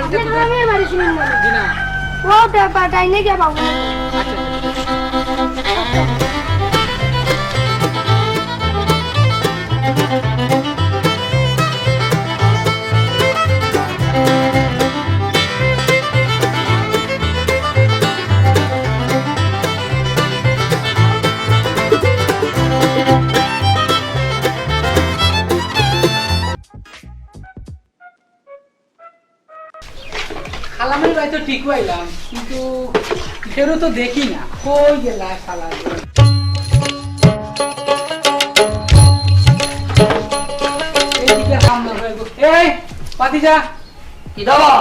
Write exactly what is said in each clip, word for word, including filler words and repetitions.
আমি বাড়ি শুনি না। জি না। ও, তা পাঠাই নে গিয়া বাবু। আচ্ছা, আচ্ছা। খালামের বাড়ি তো ঠিক আইলাম, কিন্তু কেউ তো দেখি না। কই গেলা খালাম? এইদিকে হাম না হয় গো। এই, ভাতিজা। কিতা বা?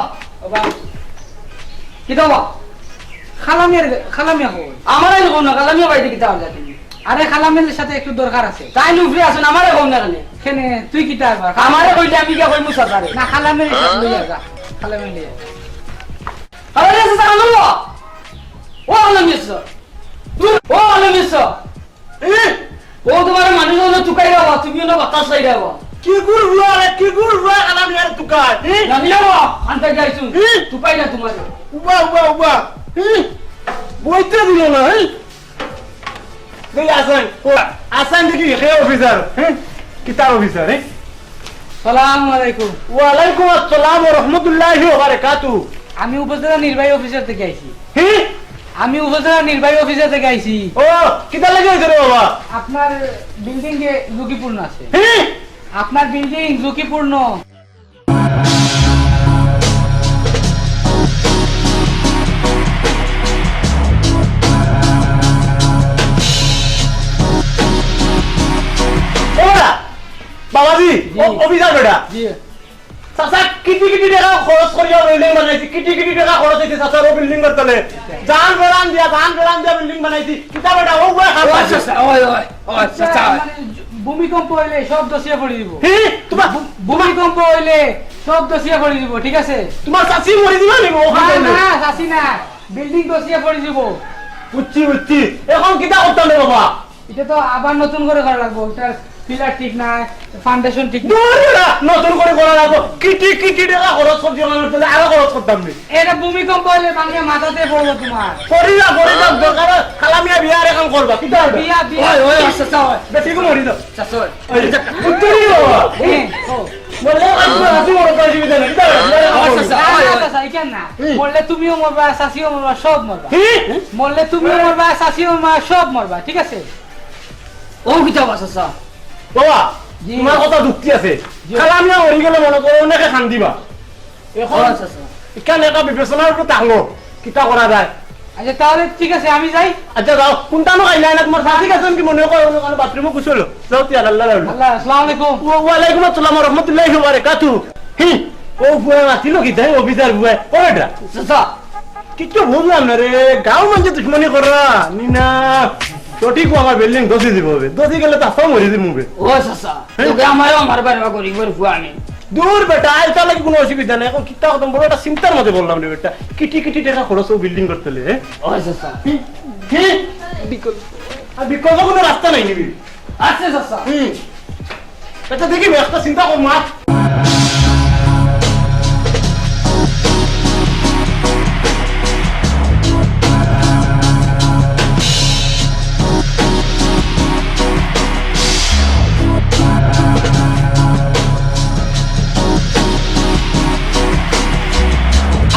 ও বা। কিতা বা? খালামের, খালামে কই? আমারে কও না, খালামে বাড়িত কিতা করলা তুমি? আরে, খালামের সাথে একটু দরকার আছে। তাইন উপরে আছইন, আমারে কও না কেনে? কেনে, তুই কিতা আবার? আমারে কইলে আমি গিয়া কইমু চাচারে। না, খালামের সাথে লইয়া যা। খালামের লইয়া যা। আরে, চাচা, খালাম ও। ও খালাম মিয়া। ও খালাম মিয়া। এ? ও তোমার মানুষ অইলো তুকাইরা বা, তুমি অইলো বাতাস চাইরা বা। কি গুড় হুয়া রে, কি গুড় হুয়া খালাম ইয়ার তুকাই? এ? জানি না বা, আনতে যাইছুন। এ? তুকাইরা তোমার। উবা, উবা, উবা। এ? বইতে দিল না, এ? দেখি আছেন, ও আছেন দেখি, হে অফিসার, হ্যাঁ? কিতার অফিসার, হ্যাঁ? সালাম আলাইকুম। ওয়ালাইকুম আসসালাম ওয়া রাহমাতুল্লাহি ওয়া বারাকাতু। আমি উপজেলা নির্বাহী অফিসার থেকে আইছি। হ্যাঁ? আমি উপজেলা নির্বাহী অফিসার থেকে আইছি। ও, কিতার লাগি আইছো রে বাবা? আপনার বিল্ডিং যে ঝুঁকিপূর্ণ আছে। হ্যাঁ? আপনার বিল্ডিং ঝুঁকিপূর্ণ। ও বেটা, বাবাজি, জি। ও, অফিসার বেটা। জি। চাচা, কিটি কিটি টেকা খরচ করিয়া বিল্ডিং বানাইছি, কিটি কিটি টেকা খরচ অইছে চাচার ও বিল্ডিং করতে। জান বেরান দিয়া, জান বেরান দিয়া বিল্ডিং বানাইছি। কিতা বেটা, ও, ও, ও, আচ্ছা, আচ্ছা, ওই, ওই। ও আচ্ছা, আচ্ছা। মানে, ভূমিকম্প অইলে সব ধসিয়া পড়ি দিব। হি? তোমার ভূ-, ভূমিকম্প অইলে সব ধসিয়া পড়ি দিব, ঠিক আছে? তোমার চাচি মরি দিবা নি? না, না, চাচি না, বিল্ডিং ধসিয়া পড়ি দিব। বুঝছি, বুঝছি। এখন কিতা করতাম রে বাবা? ইটা তো আবার নতুন করি করা লাগবো, ইটার পিলার ঠিক নাই, ফাউন্ডেশন ঠিক নাই। দূর বেটা, নতুন করি করা লাগবো। কিটি কিটি টেকা খরচ করছি আমার তাহলে আরো খরচ করতাম নি। এটা ভূমিকম্প অইলে ভাঙিয়া মাথাত পড়বো তোমার। পড়ি যা, পড়ি যা, দরকার অয়, খালা মিয়া বিয়ার এখন করবা। কিতা অইলো? বিয়া, বিয়া। ওই, ওই, আচ্ছা, আচ্ছা, ওই। বেটিগু মরি যাও। চাচা, ওই। ওই, উত্তরই বাবা। হ্যাঁ, ও। মরলে আমি তো আছি, মরতে অসুবিধা নাই। কিতা অইলো? বিয়ার এখন আচ্ছা, করবা। আচ্ছা, না, ওই, না, ওই। চাচা, ইখান না। হুম। মরলে তুমিও মরবা, চাচিও মরবা, সব মরবা। কি? মরলে তুমিও মরবা, চাচিও মরবা, সব মরবা, ঠিক আছে? ও কিতা বা চাচা? বাবা, জি। তোমার কথা যুক্তি আছে। জি। খালা মিয়া মরি গেলে মনে করো অনেকে কান্দিবা। এখন ও চাচা। ইখান একটা বিবেচনার উপরে থাকলো, কিতা করা যায়? আচ্ছা, তাহলে ঠিক আছে, আমি যাই। আচ্ছা, যাও। কোনটা নো খাইলা না? তোমার চাচি গেছেন কি মনে করো? ওখানে বাথরুমে গোসল। যাও, তে আল্লাহ, আল্লাহ। আল্লাহ, আসসালামু আলাইকুম। ওয়া-, ওয়ালাইকুম আসসালাম ওয়া রাহমাতুল্লাহি ওয়া বারাকাতুহু। হি, ও ফুয়া মাতিল কিতা, অফিসার ফুয়া। ও বেটা। চাচা। কিচ্ছু বুঝলাম না রে, গাঁও মানষে দুশমনি কররা, নি না? সঠিক ও আমার বিল্ডিং ধসি দিব বে, ধসি গেলে তো আমিও মরি দিমু বে। ও চাচা, হ্যাঁ? তোকে আমারও আমার বাড়ি বা গরিবর ফুয়া আমি। দূর বেটা, আইজ তার লাগি কোনো অসুবিধা নাই, এখন কিতা করতাম বড় একটা চিন্তার মধ্যে পড়লাম রে বেটা। কিটি কিটি টেকা খরচ ও বিল্ডিং করতে লে, হ্যাঁ? ও চাচা। হি, হি। বিকল্প। আর বিকল্প কোনো রাস্তা নাই নিবি। আচ্ছা, চাচা। হুম। আচ্ছা, দেখি, একটা চিন্তা কর, মা।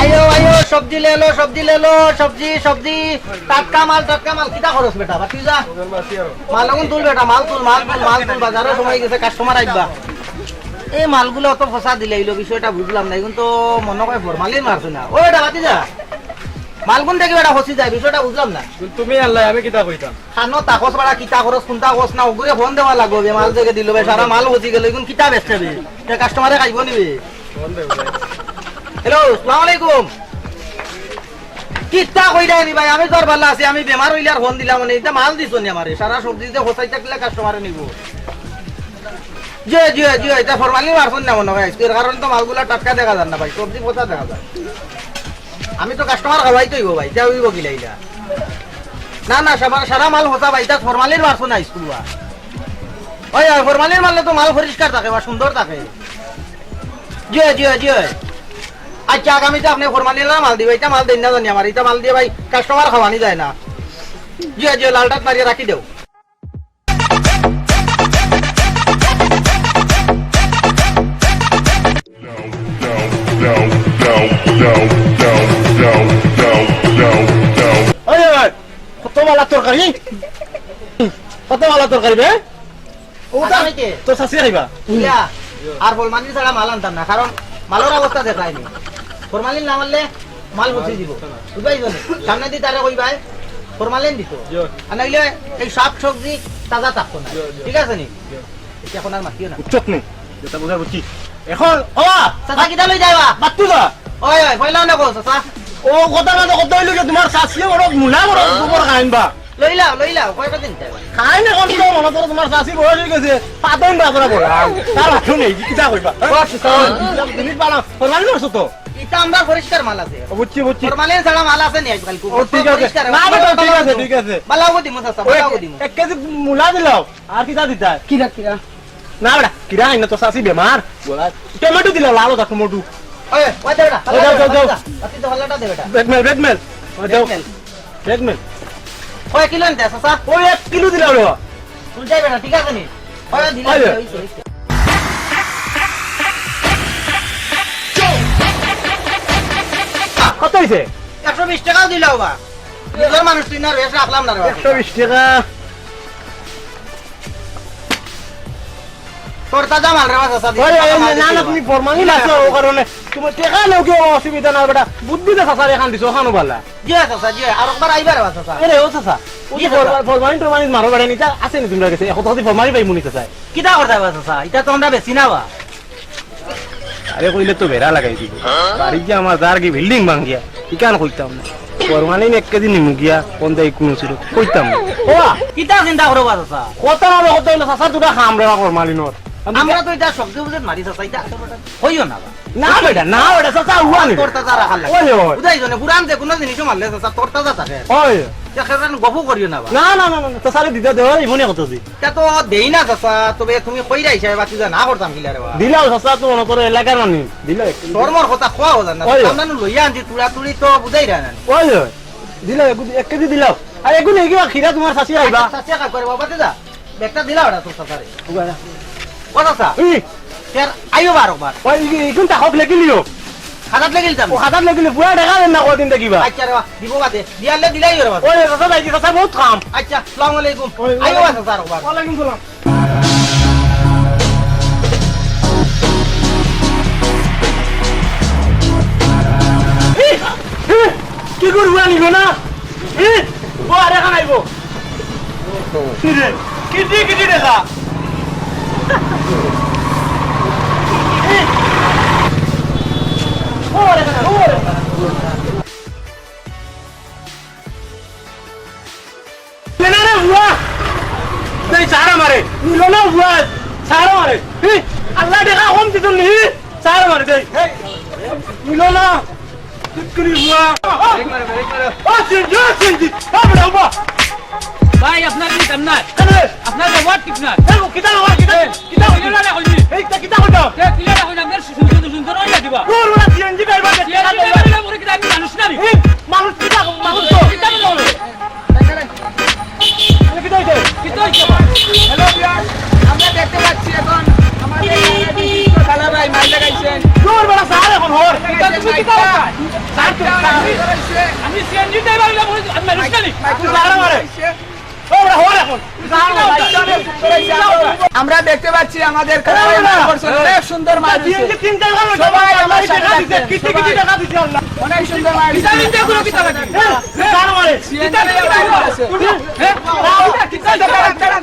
আইও, আইও, সবজি লে লো, সবজি লে লো, সবজি, সবজি। টাটকা মাল, টাটকা মাল, কিতা খরচ বেটা, বাকি যা। মাল অখন তুল বেটা, মাল তুল, মাল তুল, মাল তুল, বাজারো সময় গেছে, কাস্টমার আইবা। এই মালগুলা অত ফসা দিলাইলো, বিষয়টা বুঝলাম না, এখন তো মনে হয় ফরমালিন মারছে না। ও বেটা, বাতি যা। মালগুন দেখি বেটা ফসি যায়, বিষয়টা বুঝলাম না। তুমি আল্লাহ, আমি কিতা কইতাম? খানো তাকস বাড়া, কিতা খরচ, কোনটা খরচ না, ওগুরে ফোন দেওয়া লাগবো, বে মাল থেকে দিল, বে সারা মাল ফসি গেল, এখন কিতা বেচতে বে? তে কাস্টমারে খাইব নিবে? ফোন দেও, ভাই। হ্যালো, আসসালামু আলাইকুম। কিতা কইরা নি ভাই, আমি তো আর ভালা আছি, আমি বেমার অইলে আর ফোন দিলাম নে, ইটা মাল দিছো নি আমারে, সারা সবজি যে ফসাই থাকলে কাস্টমারে নিব। জি, জি, জি, ইটা ফরমালিন মারছইন না মনে হয় আইজকে, এর কারণে তো মালগুলা টাটকা দেখা যার না ভাই, সবজি ফসা দেখা যার। আমি তো কাস্টমার খাওয়াইতে অইব ভাই, ইটা অইব কিলা ইলা? না, না, সারা, সারা মাল ফসা ভাই, ইটা ফরমালিন মারছইন না আইজকে বা। ওই, ওই, ফরমালিন মারলে তো মাল পরিষ্কার থাকে বা সুন্দর থাকে। জি, জি, জি। আচ্ছা, আগামীতে আপনে ফরমালিন আলা মাল দিবা, ইতা মাল দেইন না জানি আমার, ইতা মাল দিয়া ভাই কাস্টমার খাওয়ানি যায় না। জি, জি, লালটাত মারিয়া রাখি দেও। ওই, ওই, ওই, কত বালা তরকারি, কত বালা তরকারি বে। ওটা আগামীতে তো চাচিয়ে খাইবা। ইয়া, আর ফরমালিন ছাড়া মাল আনতাম না, কারণ মালর অবস্থা দেখায়নি। ফরমালিন না মারলে মাল পচি দিব। বুঝবায় তো নি? সামনেদি তারে কইবায়, ফরমালিন দিতো। আর নাইলে এই শাক সবজি তাজা থাকতো না। ঠিক আছে নি? ইতা অখন আর মাতিও না। উচ্চক নেই, যেটা বুঝার বুঝছি। অখন, ও, চাচা, কিতা লই যাইবা? বাত্তু যা। ওই, ওই, পয়লা না কও, চাচা। ও, কথা না তো কথা অইলো কি, তুমার চাচিয়ে বড় মুলা বড় গোবর খাইন বা। লইলাও, লইলাও, কয়টা দিন যাইবা? খাইন অখন তো মনে করো তুমার চাচি বয়স অই গেছে, পাতইন বা তোরা বড়। তার হাতও নেই, কিতা কইবা? ও, চাচা। জিনিস বালা, ফরমালিন করছো তো? ইতা আমরা পরিষ্কার মাল আছে। ও, বুঝছি, বুঝছি। ফরমালিন ছাড়া মাল আছে নি আজকাল খুব? ও, ঠিক আছে। পরিষ্কার, না, না, একদম ঠিক আছে, পরিষ্কার। ঠিক আছে। বালাও দিমু, চাচা, ওই বালাও দিমু। এক কেজি মুলা দিলাও। আর কিতা দিতা? কিরা, কিরা? না বেটা, কিরা আইন না, তো চাচি বেমার। টমেটো দিলাও, লাল ওটা টমেটো। ওই, ওই দে বেটা, ওই যাও, যাও, যাও। বাতি তো ভালোটা দে বেটা। ব্রেড মেল, ব্রেড মেল। ওই যাও। ব্রেড মেল। ব্রেড মেল। কয় কিলো আনতে, চাচা? ওই এক কিলো দিলাও রে। তুই যাই বেটা, ঠিক আছে নি? ওই দিলাও, ওই যে। ওই তো, ওই তো। কত অইছে? একশো বিশ টেকাও দিলাও বা। নিজর মানুষ তুই না, রেট রাখলাম না রে বাবা। একশো বিশ টেকা। তোর তাজা মাল রে বা, চাচা, দিস। ওই, ওই, ওই, না, না, তুমি ফরমালিন আছো, ও কারণে। তুমি টেকা নেও কি, অসুবিধা না, বেটা। বুদ্ধি দে, চাচা, এখান দিছো, ওখানো বালা। জি, চাচা, জি, আর একবার আইবা রে বা, চাচা। আরে, ও চাচা, ওই জি, যে চাচা। ফরমা-, ফরমালিন টরমালিন মারো বেটা, নিতা আছে নি তোমরা গেছে? এখন তো খালি ফরমালিন পাইমু নি, চাচা। কিতা করতে বা, চাচা? ইটা তো আমরা বেচি না বা। আরে কইলে তো বেড়া লাগাই দিব। বাড়িত যে আমার যার কি বিল্ডিং ভাঙ্গিয়া, ইখান কইতাম না। ফরমালিন এক কেজি নিমু গিয়া, কোন দেয় কোন ছিল, কইতাম না। ও, কিতা চিন্তা করো বা চাচা? কথা না কথা অইলো চাচা, দুটা খাম রে বা ফরমালিনর। আমরা তো ইটা সবজি বুঝে মারি চাচা, ইটা কইও না বা। না বেটা, না বেটা, চাচা, হুয়া নি। তোর তাজা রাখার লাগে। ওই, ওই। বুঝাই জনে, পুরান যে কোনো জিনিসও মারলে চাচা, তোর তাজা থাকে। ওই। ইটা খেয়ে গফু করিও না বা। না, না, না, না, না, চাচারে দিতে দেওয়ার এই মনে কত দি। ইটা তো দেই না চাচা, তবে তুমি কইরা হিসাবে বাকি যা না করতাম কিলা রে বা। দিলাও চাচা, তো মনে করো এলাকার মানুষ। দিলাও একটু। শরমর কথা কওয়া যায় না। ওই। আমরা নু লইয়া আনছি, তুড়া তুড়ি তো বুঝাই রে না। ওই, ওই। দিলাও, এক কেজি, এক কেজি দিলাও। আর এগুলো এগুলো খিরা তোমার চাচি আইবা। চাচি খাই করে বাবা, দে যা। ব্যাগটা দিলাও ওটা তোর চাচারে। ওগুলো না। ও চাচা। ই। ফের আইও বারো বার। ওই, ই, ইগুন তা হক লেখি লিও। খাতাত লেখি লিতাম। ও খাতাত লেখি লিও, পুরা দেখা দেন না কদিন দেখিবা। আচ্ছা রে বা, দিব বাদে। দিয়ালে দিলাই রে বা। ওই, চাচা, যাইছি, চাচা, বহুত কাম। আচ্ছা, আসসালামু আলাইকুম। ওই, আইও ওয়ালাইকুম। চাচা, আরো বার। ওয়ালাইকুম সালাম। ই, ই, কি করবো আনিব না? ই, ও আরে খান আইব। কি রে? কিটি, কিটি দেখা। ই, ও আরে খান, ও আরে খান। কেনারে বুয়া? দেই, সারা মারে। নিল না বুয়া, সারা মারে। ই, আল্লাহ দেখা কম দিত নি, সারা মারে দেই। নিল না। কিতকুরি বুয়া। ও, সিএনজি, ও, সিএনজি। ও, বেটা, উবা। ভাই, আপনার কি কাম নাই? আরে। আপনার ব্যবহার ঠিক নাই। এ, কিতা ব্যবহার, কিতা, এ, কিতা কিলো না কইলি? এই, কিতা, কিতা কইতাম? এ, কিলো না কইলি? আপনার সুন্দর, সুন্দর, সুন্দর হইয়া দিবা। দূর, ওরা সিএনজি ড্রাইভার, সিএনজি ড্রাইভার, ওরা কিতা আমি মানুষ না নি? এই, মানুষ কিতা, মানুষ তো। কিতা বলে? হ্যালো, ভিউয়ার্স, আমরা দেখতে পাচ্ছি এখন আমাদের বিশিষ্ট দাদা ভাই মাইক লাগাইছেন। দূর বেটা, স্যার এখন হর। এটা তুমি কি করো? স্যার, তুমি স্যার। আমি সিএনজি ড্রাইভার হইলাম, আমি মানুষ না নি? মাইক স্যার আমারে। ও বেটা, হর এখন। আমরা দেখতে পাচ্ছি আমাদের কাকাই মাইক করছেন, অনেক সুন্দর মাইক দিছে। সবাই আমার সাথে আছেন। কিতি কিতি টাকা দিছে আল্লাহ। অনেক সুন্দর মাইক দিছে। কিতা নিন্দা করো, কিতা লাগে? হ্যাঁ, হ্যাঁ, জানো মানে। কিতা নিন্দা করো? হ্যাঁ? কিতা, কিতা, কিতা, কিতা? আপনারা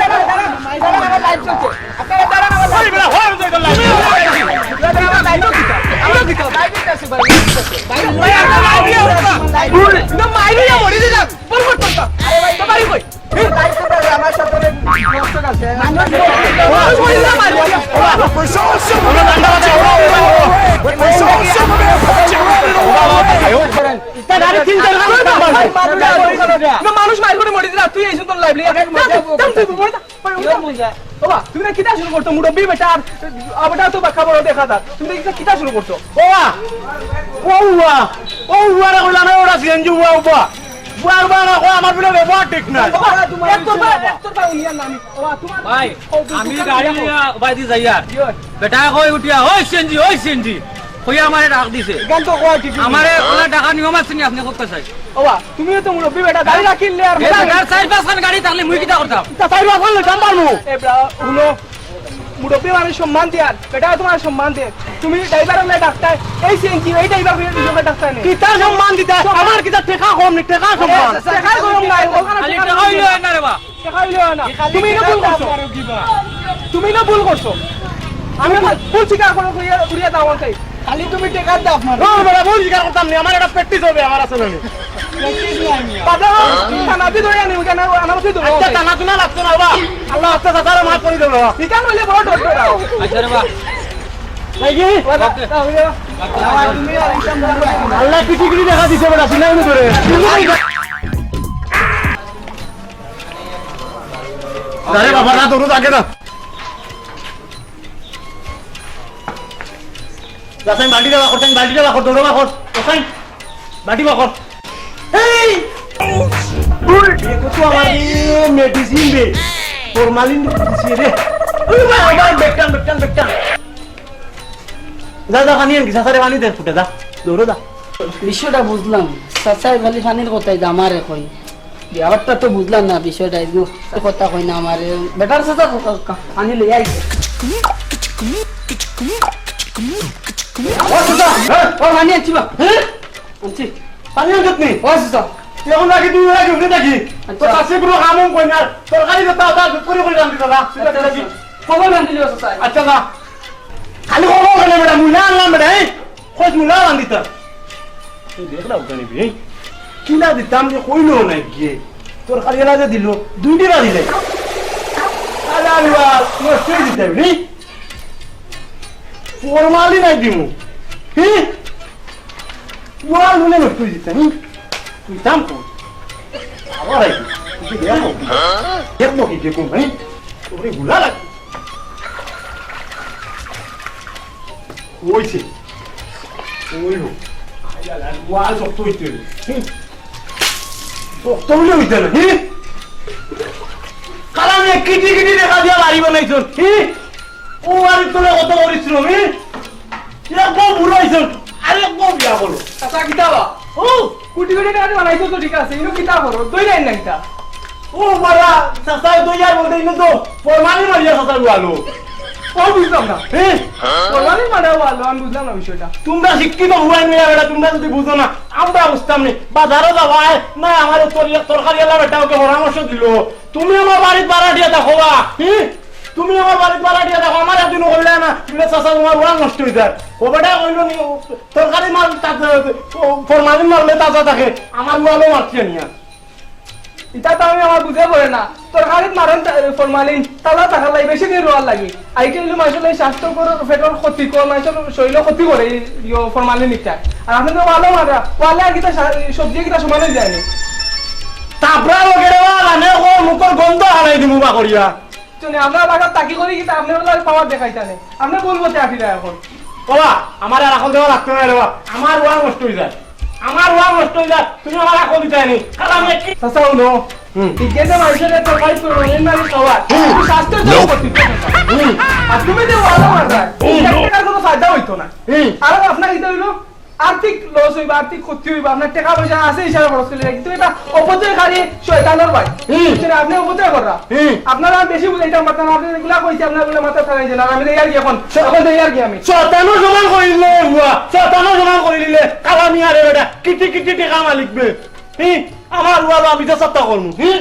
দাঁড়ান, আমার লাইভ চলছে। আপনারা দাঁড়ান, আমার লাইভ চলছে। লাইভ চলছে, ভাই, লাইভ চলছে। ভাই, ভাই, আমরা লাইভ দিয়ে উঠবা। লাইভ। না, মাইরে মরে দিলাম। বল, বল, বল, বল। আরে ভাই, তো বাড়ি কই? আমার সাথে অনেক দর্শক আছে। মানুষ মরে গেলে মারবো। Results of a mere punch and running away. Results of a mere punch and running away. ইটা গাড়ি তিন চার ঘন্টা মানুষ মার করে মরে দিলা, তুই এই সুন্দর লাইভলি। ওবা, তুমি না কিতা শুরু করছো? মুরব্বি বেটা, আর আবার তো বাক্কা বড় দেখা যার। তুমি না কিতা, কিতা শুরু করছো? ওবা, ও ওবা, ও ওবা রে কইলাম, ওটা সিএনজি ওবা, ওবা। ওবা, ওবা না কয়, আমার বলে ব্যবহার ঠিক নাই। ওবা, তোমার একটু বা, একটু বা উনিয়ার নামি। ওবা, তোমার ভাই, ও, তুমি আমি গাড়ি লইয়া বাইদি যাইয়ার। বেটা কই উঠিয়া, "ওই সিএনজি, ওই সিএনজি।" কইয়া আমারে ডাক দিছে। এখান তো কয় ঠিক ঠিক। আমারে ওলা ডাকা নিয়ম আছে নি, আপনে করতে চাই। ওবা, তুমিও তো মুরব্বি বেটা, গাড়ি রাখিলে আর এ বেটার চাইর পাঁচখান গাড়ি থাকলে মুই কিতা করতাম? তা চাইর পাঁচখান লইতাম পারমু। এ বেটা, হুনো, মুরব্বি মানে সম্মান দিয়ার, বেটা তোমার সম্মান দে। তুমি ড্রাইভার হলে ডাকতায়, এই সিএনজি, এই ড্রাইভার হলে নিজকে ডাকতায় নে। কিতা সম্মান দিতা? আমার কিতা টেকা কম নি, টেকা সম্মান। টেকা কম নাই, ওখানে খালি টেকা টেকা হইলো না রে বা। টেকা হইলো না। তুমি ইনো ভুল করছো। তুমি ইনো ভুল করছো। আমি আমার ভুল স্বীকার করে ঘুরিয়ে, ঘুরিয়ে দাও আমাকে। খালি তুমি টেকার দাম মারো। না, বেটা, ভুল স্বীকার করতাম নি, আমার একটা প্র্যাকটিস হবে, আমার আছে না নি? প্র্যাকটিস নাই মিয়া। বাবা, থানাতে ধরে আনি, ওখানে আনারসি ধরে আচ্ছা, আনতে। থানা টুনা লাগতো না, বাবা। আল্লাহ আস্তে চাচারে মাফ করে দেবো। ইখান হইলে বড় ডক্টর দাও। আচ্ছা রে বা। নাকি? বাবা, তাহলে আল্লাহ পিটি পিটি দেখা দিছে বেটা, চিল্লাই না করে। আরে বাবা, না, দৌড়ো, আগে না। রাসায়ন বালতিটা বার কর, রাসায়ন বালতিটা বার কর, দৌড়ো বার কর। রাসায়ন, বালতি বার কর। এই! এ কত আমার এই মেডিসিন রে। ফরমালিন দিছে রে। ওই মা, আমার বেকটান, বেকটান, বেকটান। যা, যা, পানি আনকি, চাচারে পানি দে, ফুটে যা। দৌড়ো যা। বিষয়টা বুঝলাম, চাচায় খালি পানির কথাই দে, আমারে কই। ব্যাপারটা তো বুঝলাম না বিষয়টা, এই কথা কই না আমারে। বেটার চাচা কা-, কা-, পানি লই আই। ও চাচা, হ্যাঁ? ও পানি আনছি বা। হ্যাঁ? আনছি। পানি আনছত নি? ও চাচা। এখন রাখি, তুই রাখি, উঠে থাকি। আচ্ছা। তো চাষে কোনো কামও কই না, তরকারি তো তা, তা, করে করে রান্ধি দাদা। আচ্ছা, আচ্ছা। কখন রান্ধি দিবা চাচা? আচ্ছা, যা। খালি কখন কেন বেটা, মুলা আনলাম বেটা, এই? খোঁজ মুলা আন দিতাম। তুই দেখ না, ওখানে বি, এই? কিলা দিতাম যে কইলো না গিয়ে। তোর খালি এলা যে দিল, দুই টিকা দিলে। আরে আমি আর নষ্ট হয়ে দিতে হবে, নি? ফরমালি নাই দিমু। হি? ওয়াল মুলে নষ্ট হয়ে দিতে, হুম? তুই দাম কম। আবার আইবি। তুই দেখবো কি? দেখবো কি, দেখবো, হ্যাঁ? তোরে গুলা লাগে। হইছে। ওই হোক। আইয়া লাগ, ওয়াল শক্ত হইতে হইবে। হুম। শক্ত হইলে হইতে না, হুম? কারণ এ কিটি কিটি দেখা দিয়া বাড়ি বানাইছস, হুম? ও বাড়ির তোরা কত পরিশ্রম, হুম? এক বউ বুড়া হইছস, আর এক বউ বিয়া করো। আচ্ছা, কিতা বা? ও, কুটি কুটি টাকা বানাইছো তো ঠিক আছে, ইনো কিতা করো? দই নাই না কিতা? ও বাবা, চাচায় দইয়া বলতে ইনো তো ফরমালি মারিয়া চাচা গুয়ালো। ও বুঝলাম না। হ্যাঁ? ফরমালি মারা ভালো, আমি বুঝলাম না বিষয়টা। তোমরা শিক্ষিত হুয়াই মিয়া বেটা, তোমরা যদি বুঝো না, আমরা বুঝতাম নি। বাজারো যাওয়ায় না, আমার তরি-, তরকারি আলা বেটা ওকে পরামর্শ দিল। তুমি আমার বাড়িত ভাড়াটিয়া দেখো বা, হুম? তুমি আমার বাড়িত ভাড়াটিয়া দেখো, আমার একদিনও কইলে না, বলে, "চাচা, তোমার ওয়াল নষ্ট হয়ে যায়।" ও বেটা কইলো নি, ও তরকারি মাল তাজা, ও ফরমালিন মারলে তাজা থাকে, আমার ওয়ালও মারছে নিয়া। ইটা তো আমি আমার বুঝে পড়ে না। তরকারিত মারেন তা-, ফরমালিন, তাজা থাকার লাগি বেশি দিন রোয়ার লাগি। আইকে হইলো মানুষের লাগি স্বাস্থ্যকর, পেটর ক্ষতি করে, মানুষের শরীরে ক্ষতি করে এই, ইয়ো, ফরমালিন ইটা। আর আপনি তো ওয়ালও মারা, ওয়ালে আর কিতা সা-, সবজি কিতা সমানে যায়নি। তাপরা লোকের ওয়াল আনে, ও মুখর গন্ধ হারাই দিমু বা করিয়া। শুনে, আমরা বাগান তাকি করি কিন্তু আপনি ওগুলো পাওয়ার দেখাইতা নেই। আপনি কোন মতে আফিরা এখন? বাবা, আমার আর এখন দেওয়া লাগতো না রে বাবা। আমার ওয়াল নষ্ট হয়ে যায়। আমার ওয়াল নষ্ট হয়ে যায়। তুমি আমার এখন দিতে নি। কাল আমি কি চাচা, হুনো। হুম। ঠিক আছে, মানুষের তো ভাই তো রঙিন মারি খাওয়ার। হুম। তুমি স্বাস্থ্যের জন্য ক্ষতি করবে না। হুম। আর তুমি যে ওয়াল মারবে, হুম। এক টাকার কোনো ফায়দা হইতো না। হুম। আর আপনার এটা হইলো আর্থিক লস হইবা, আর্থিক ক্ষতি হইবা, আপনার টাকা পয়সা আছে হিসাবে খরচ করলে, কিন্তু এটা অপচয়কারী শয়তানের ভাই। হুম। বুঝছেন? আপনি অপচয় কররা। হুম। আপনারা বেশি বুঝে এটা মাথা না, আপনি এগুলা কইছি, আপনার বলে মাথা ছাড়াই দিলেন। আর আমি তো ইয়ার কি এখন, চ-, এখন তো ইয়ার কি আমি? শয়তানও জমান করিলে হুয়া, শয়তানও জমান করিলে, কালা মিয়া রে বেটা, কিটি কিটি টাকা মালিক বে। হুম, আমার হুয়া আমি তো সত্তা করমু। হুম।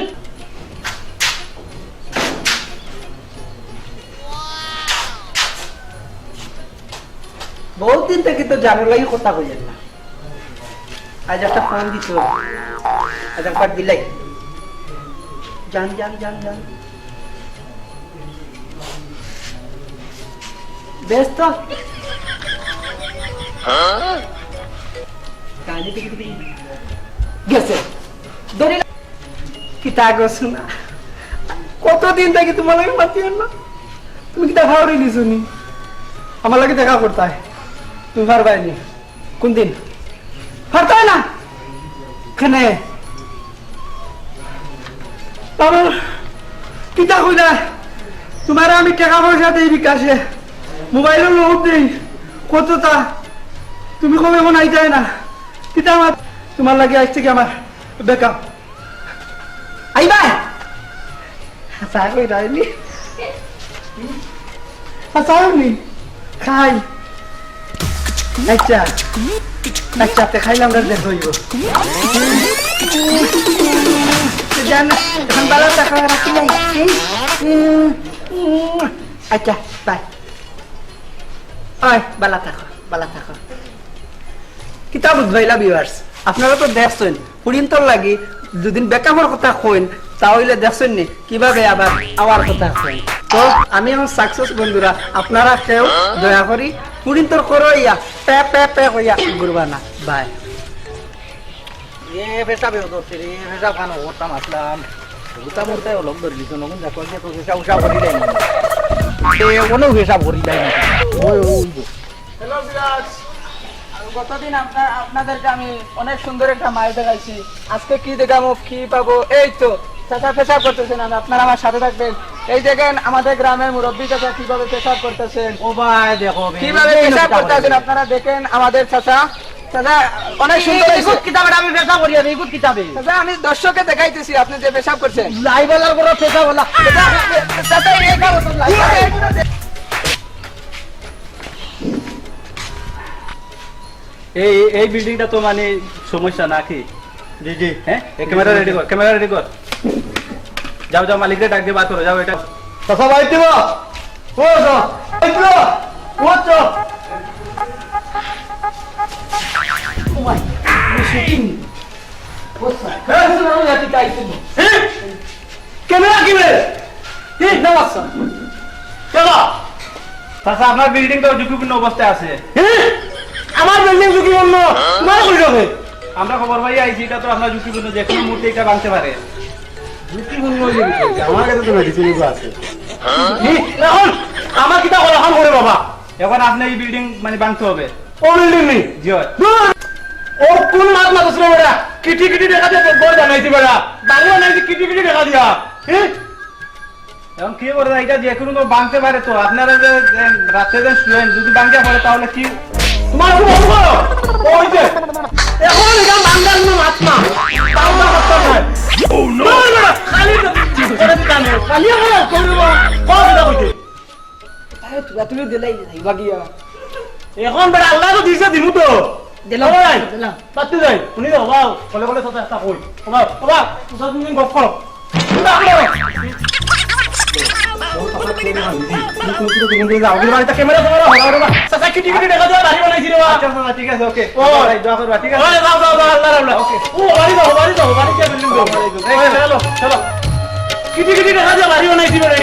বহুত দিন থাকি তো জানো লাগি কথা কইলেন না। আজ একটা ফোন দিত, আজ একবার দিলাই। জান, জান, জান, জান। ব্যস্ত। গেছে। ধরি। কিতা গো সোনা? কতদিন থাকি তুমার লগে মাতিয়ার না? তুমি কিতা ফাউরি নিছো নি? আমার লগে দেখা করতায়। তুমি পারবায় নি? কুন দিন? পারতায় না? কেনে? বাবু, কিতা কইলা? তুমারে আমি টেকা পয়সা দেই বিকাশে, মোবাইলো লোড দেই, কততা? তুমি কবে অখন আইতায় না? কিতা আমার, তুমার লাগি আইজ থাকি আমার breakup। আইবায়? হাছা কইরায় নি? হাছা নি? খাই। আচ্ছা। আচ্ছা, তে খাইলাম, আর দেখা অইবো। জান, অখন ভালা থাকো, রাখলাম। আচ্ছা, বাই। ওই, ভালা থাকো, ভালা থাকো। কিতা বুঝবাইলা viewers, আপনারা তো দেখছইন, ফুরিন্তর লাগি যুদি breakup-র কথা কইন, তা অইলে দেখছইন নি কিভাবে আবার আওয়ার কথা কইন। তো আমি অখন success বন্ধুরা, আপনারা কেউ দয়া করি ফুরিন্তর করো ইয়া পে পে পে কইয়া ঘুরবা না। বাই। এ পেশাবে ধরছে রে, পেশাব খানো করতাম আসলাম। উতা মুরতায় অলপ ধরলি তো, নগুন যা কইছে তো পেশাব উশাব করি দেয় না। এ, কোনো পেশাব করি দেয় না। ওই, ওই, ওই। Hello viewers, গতদিন আপনা-, আপনাদেরকে আমি অনেক সুন্দর একটা মাল দেখাইছি। আজকে কি দেখাবো, কি পাবো? এই তো, চাচা পেশাব করতেছেন, আর আপনারা আমার সাথে থাকবেন। এই দেখেন আমাদের গ্রামের মুরব্বী চাচা কিভাবে পেশাব করতেছেন। ও ভাই, দেখো বে, কিভাবে এই পেশাব লোকটা করতেছেন বলে। আপনারা দেখেন আমাদের চাচা। চাচা, অনেক সুন্দর এই হয়েছে। গুড কিতাবে আমি পেশাব করি, আমি গুড কিতাবে। চাচা, আমি দর্শককে দেখাইতেছি আপনি যে পেশাব করছেন। লাইভ আলার বড় পেশাব আলা। চাচা, চাচা, এই কাগজ লাইভ আলা। এই, এই বিল্ডিংটা তো মানে সমস্যা নাকি? জি, জি। হ্যাঁ? এই ক্যামেরা রেডি কর, ক্যামেরা রেডি কর। যাও, যাও, মালিকরে ডাক দিয়ে বার করো, যাও এটা। চাচা, বাইর দিবা। ও, চাচা, বাইর দিবা। ও, চাচা। ও ভাই, আমি শুটিং। ও স্যার, হ্যাঁ, স্যার, আমি লাঠি চাইছি। হ্যাঁ? ক্যামেরা কি রে? কি? না, স্যার। কেন? চাচা, আপনার বিল্ডিং তো ঝুঁকিপূর্ণ অবস্থায় আছে। হ্যাঁ? আমার বিল্ডিং ঝুঁকিপূর্ণ? তোমার কই যাবে? আমরা খবর পাই আইছি, এটা তো আপনার ঝুঁকিপূর্ণ, যে কোনো মুহূর্তে এটা ভাঙতে পারে। ঝুঁকিপূর্ণ হইলে কি করবে? আমার কাছে তো মেডিসিন এগুলো আছে। কি? এখন আমার কিতা করা? এখন করে বাবা। এখন আপনি এই বিল্ডিং মানে ভাঙতে হবে। ও বিল্ডিং নি? জি হয়। দূর! ও কোন মাত মাতছ না বেটা? কিটি কিটি দেখা দিয়ে ঘর বানাইছি বেটা। বাড়ি বানাইছি কিটি কিটি দেখা দিয়া। হ্যাঁ? এখন কি করে, এটা যে কোনো তো ভাঙতে পারে তো। আপনারা যে, যে রাতে যে শুয়েন, যদি ভাঙতে পারে তাহলে কি? তোমার কি বন্ধ করো? ওই যে, এখন এটা ভাঙার কোনো মাত না। ভাঙা মাত না। Oh no! খালি তো করে দিতাম। খালি আমার করবো। কত কথা কইতে? তাই তো, তুমি দিলাই, দিলাই, বাকি আর। এখন বেটা আল্লাহ তো দিছে, দিমু তো। দিলাম, ওই, দিলাম। বাদ দে যাই, শুনি যাও, বাবা, বলে বলে সাথে একটা কই। বাবা, বাবা, তুই সাথে তুমি গপ করো। বাবা, বাবা। চাচা, কিটি কিটি দেখা যায়, বাড়ি বানাইছি রে, বাবা। আচ্ছা, আচ্ছা, ঠিক আছে, ওকে। ও। ভাই, দোয়া করবা, ঠিক আছে? ওই, যাও, যাও, যাও, আল্লাহ, আল্লাহ। ওকে। ও, বাড়ি যাও, বাড়ি যাও, বাড়ি গিয়া বিল্ডিং যাও। এই, চলো, চলো। কিটি কিটি দেখা যায়, বাড়ি বানাইছি রে।